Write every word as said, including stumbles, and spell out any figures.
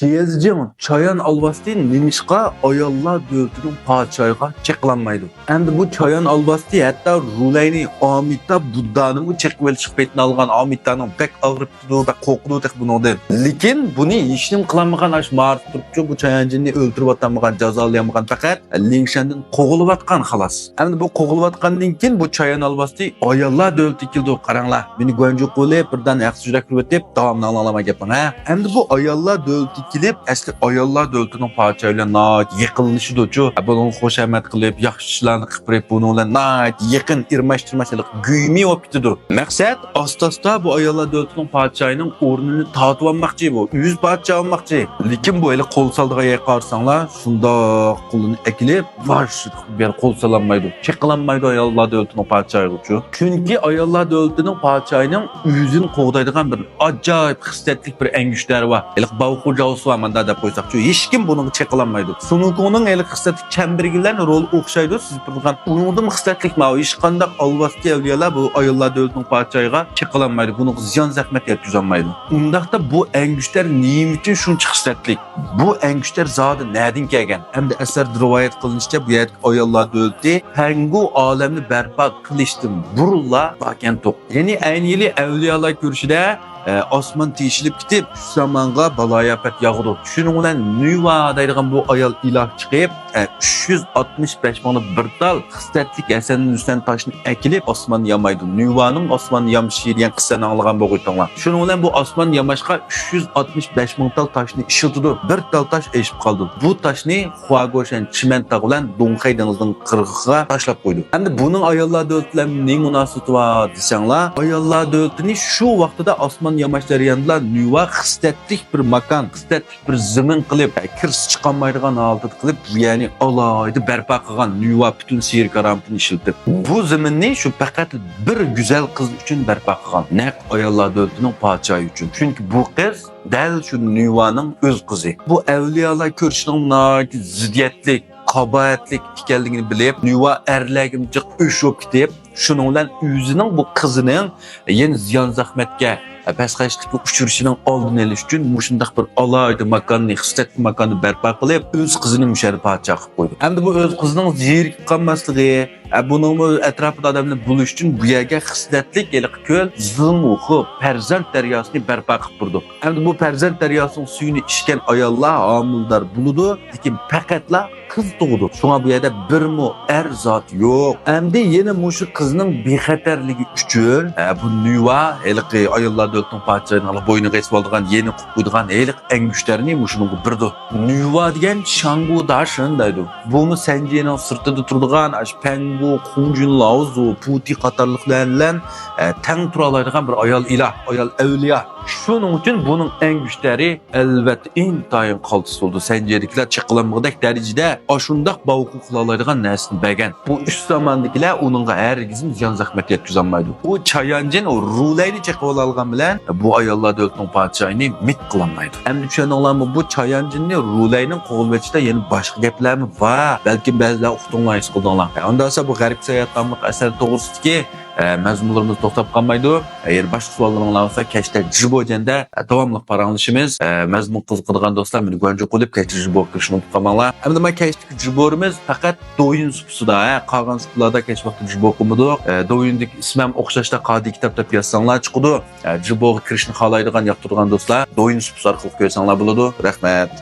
شيەزجىڭ چايان ئالۋاستى نېمىشقا ئاياللار دۆلىتىنىڭ پادىشاھىغا چېقىلالمايدۇ؟ ئەمدى بۇ چايان ئالۋاستى ھەتتا رۇلەينى، ئامىتا بۇددانىمۇ چېقىۋېلىشقا پېتىنالغان، ئامىتانىڭ بەك ئاغرىپ كېتىدۇ، بەك قورقىدۇ تېخى بۇنىڭدىن. لېكىن بۇنى ھېچنېمە قىلالمىغان، ئاشۇ مارس تۇرۇپچۇ، بۇ چايانجىننى ئۆلتۈرۈۋاتالمىغان، جازالىيالمىغان پەقەت لىڭشەندىن قوغلىۋاتقان، خالاس. ئەمدى بۇ قوغلىۋاتقاندىن كېيىن بۇ چايان ئالۋاستى ئاياللار دۆلىتىگە كېلىدۇ. قاراڭلار، مېنى گۇەنجۇ قىلىپ، بىردەم ھەقسىز يۈرەك قىلىۋېتىپ، داۋامىنى ئاڭلاڭلار گەپنىڭ، ھە؟ ئەمدى بۇ ئاياللار دۆلىتىگە كېلىپ، ئەسلى ئاياللار دۆلىتىنىڭ پادىشاھى بىلەن ناھايىتى يېقىنلىشىدۇچۇ. بۇنىڭغا خۇشامەت قىلىپ، ياخشى ئىشلارنى قىلىپ بېرىپ، بۇنىڭ بىلەن ناھايىتى يېقىن ئىرماش-تىرماش، ھېلىقى گۇيمى بولۇپ كېتىدۇ. مەقسەت ئاستا-ئاستا بۇ ئاياللار دۆلىتىنىڭ پادىشاھىنىڭ ئورنىنى تارتىۋالماقچى بۇ. ئۆزى پادىشاھ بولماقچى. لېكىن بۇ ھېلىقى قول سالىدىغان يەرگە قارىساڭلار، شۇنداق قولىنى ئەكېلىپ، ۋاش بىر قول سالالمايدۇ. چېقىلالمايدۇ ئاياللار دۆلىتىنىڭ پادىشاھىغىچۇ. چۈنكى ئاياللار دۆلىتىنىڭ پادىشاھىنىڭ ئۆزىنى قوغدايدىغان بىر ئاجايىپ خىسلەتلىك بىر ئەڭگۈشتەر بار. ھېلىقى باۋخۇ جاۋسى بار، ماندا دەپ قويساقچۇ، ھېچكىم بۇنىڭغا چېقىلالمايدۇ. سۇنۇكۇڭنىڭ ھېلىقى خىسلەتلىك چەمبىرىكى بىلەن رولى ئوخشايدۇ، سىزىپ تۇرغان. ئۇنىڭدىنمۇ خىسلەتلىك ماۋۇ. ھېچقانداق ئالۋاستى ئەۋلىيالار بۇ ئاياللار دۆلىتىنىڭ پادىشاھىغا چېقىلالمايدۇ، بۇنىڭغا زىيان-زەخمەت يەتكۈزەلمەيدۇ. ئۇنداقتا بۇ ئەڭگۈشتەر نېمە ئۈچۈن شۇنچە خىسلەتلىك؟ بۇ ئەڭگۈشتەر زادى نەدىن كەلگەن؟ ئەمدى ئەسەردە رىۋايەت قىلىنىشىچە، بۇ يەردىكى ئاياللار دۆلىتى پەڭگۇ ئالەمنى بەرپا قىلىشتىن بۇرۇنلا باركەنتۇق. يەنى ئەينى يىلى ئەۋلىيالار كۈرىشىدە، ئە، ئاسمان تېشىلىپ كېتىپ، چۈش زامانغا بالايىئاپەت ياغىدۇ. شۇنىڭ بىلەن نۈۋا دەيدىغان بۇ ئايال ئىلاھ چىقىپ، ئە، ئۈچ يۈز ئاتمىش بەش مىڭدا بىر تال خىسلەتلىك ھەسەن-ھۈسەن تاشنى ئەكېلىپ ئاسماننى يامايدۇ. نۈۋانىڭ ئاسماننى يامىشى دېگەن قىسسىنى ئاڭلىغان بولغىيتىڭلار. شۇنىڭ بىلەن بۇ ئاسماننى ياماشقا ئۈچ يۈز ئاتمىش بەش مىڭ تال تاشنى ئىشلىتىدۇ. بىر تال تاش ئېشىپ قالىدۇ. بۇ تاشنى خۇاگوشەن چىمەن تاغ بىلەن دۇڭخەي دېڭىزىنىڭ قىرغىقىغا تاشلاپ قويىدۇ. ئەمدى بۇنىڭ ئاياللار دۆلىتى بىلەن نېمە مۇناسىۋىتى بار دېسەڭلار، ئاياللار دۆلىتىنى شۇ ۋاقتىدا ئاسمان ياماش جەريانىدا نۈۋا خىسلەتلىك بىر ماكان، خىسلەتلىك بىر زېمىن قىلىپ، كىرسە چىقالمايدىغان ھالىتىدە قىلىپ، يەنى ئالاھىدە بەرپا قىلغان نۈۋا پۈتۈن سېھرىي كارامىتىنى ئىشلىتىپ. بۇ زېمىننى شۇ پەقەت بىر گۈزەل قىز ئۈچۈن بەرپا قىلغان. نەق ئاياللار دۆلىتىنىڭ پادىشاھى ئۈچۈن. چۈنكى بۇ قىز دەل شۇ نۈۋانىڭ ئۆز قىزى. بۇ ئەۋلىيالار كۆرۈشنىڭ ناھايىتى زىددىيەتلىك، قاباھەتلىك ئىكەنلىكىنى بىلىپ، نۈۋا ئەرلەرگىمۇ جىق ئۆچ بولۇپ كېتىپ، شۇنىڭ بىلەن ئۆزىنىڭ بۇ قىزىنىڭ يەنە زىيان-زەخمەتكە، پەسقەشلىككە ئۇچرىشىنىڭ ئالدىنى ئېلىش ئۈچۈن مۇشۇنداق بىر ئالاھىدە ماكاننى، خىسلەتلىك ماكاننى بەرپا قىلىپ، ئۆز قىزىنى مۇشۇ يەردە پادىشاھ قىلىپ قويدى. ئەمدى بۇ ئۆز قىزىنىڭ زېرىكىپ قالماسلىقى، ئە، بۇنىڭمۇ ئەتراپىدا ئادەملەر بولۇش ئۈچۈن بۇ يەرگە خىسلەتلىك ھېلىقى كۆل زىڭخۇ پەرزەنت دەرياسىنى بەرپا قىلىپ تۇرىدۇ. ئەمدى بۇ پەرزەنت دەرياسىنىڭ سۈيىنى ئىچكەن ئاياللار ھامىلىدار بولىدۇ، لېكىن پەقەتلا قىز تۇغىدۇ. شۇڭا بۇ يەردە بىرمۇ ئەر زات يوق. ئەمدى يەنە مۇشۇ قىزنىڭ بىخەتەرلىكى ئۈچۈن، ئە، بۇ نۈۋا ھېلىقى ئاياللار دۆلىتىنىڭ پادىشاھىنىڭ بوينىغا ئېسىۋالىدىغان، يەنە قىلىپ قويىدىغان ھېلىقى ئەڭگۈشتەرنى مۇشۇنىڭغا بېرىدۇ. نۈۋا دېگەن شاڭگۇ داشىن دەيدۇ. بۇمۇ سەنجىنىڭ سىرتىدا تۇرىدىغان، ئاشۇ پەڭگۇ، خۇڭجۈن، لاۋزۇ، پۇتى قاتارلىقلار بىلەن، ئە، تەڭ تۇرالايدىغان بىر ئايال ئىلاھ، ئايال ئەۋلىيا. شۇنىڭ ئۈچۈن بۇنىڭ ئەڭگۈشتەرى، ئەلۋەتتە، ئىنتايىن قالتىس بولىدۇ. سەنجىدىكىلەر چېقىلالمىغۇدەك دەرىجىدە ئاشۇنداق باۋخۇ قىلالايدىغان نەرسىنى بەرگەن. بۇ ئۈچ زاماندىكىلەر ئۇنىڭغا ھەرگىزمۇ زىيان-زەخمەت يەتكۈزەلمەيدۇ. ئۇ چايانجىن رۇلەينى چېقىۋالالىغان بىلەن، بۇ ئاياللار دۆلىتىنىڭ پادىشاھىنى مىت قىلالمايدۇ. ئەمدى چۈشەندىڭلارمۇ؟ بۇ چايانجىننى رۇلەينىڭ قوغلىۋېتىشتا يەنە باشقا گەپلەرمۇ بار. بەلكىم بەزىلەر ئۇقتۇڭلار، ھېس قىلدىڭلار. ئۇنداق بولسا بۇ غەربكە ساياھەت ناملىق ئەسەر توغرىسىدىكى ئە، مەزمۇنلىرىمىز توختاپ قالمايدۇ. ئە، يەنە باشقا سوئاللىرىڭلار بولسا كەچتە جىبو جەندە، ئە، داۋاملىق پاراڭلىشىمىز. ئە، مەزمۇن قىزىقىدىغان دوستلار مېنى گۇەنجۇ قىلىپ كەچتە جىبوغا كىرىشنى ئۇنتۇپ قالماڭلار. ئەمدى مانا كەچتىكى جىبورىمىز پەقەت دويىن سۇپىسىدا، ھە، قالغان سۇپىلاردا كەچ ۋاقتى جىبو قىلمىدۇق. ئە، دويىندىكى ئىسمى ھەم ئوخشاشلا قادىي كىتاب دەپ يازساڭلار چىقىدۇ. ئە، جىبوغا كىرىشنى خالايدىغان، ياقتۇرىدىغان دوستلار دويىن سۇپىسى ئارقىلىق كۆرسەڭلار بولىدۇ. رەھمەت.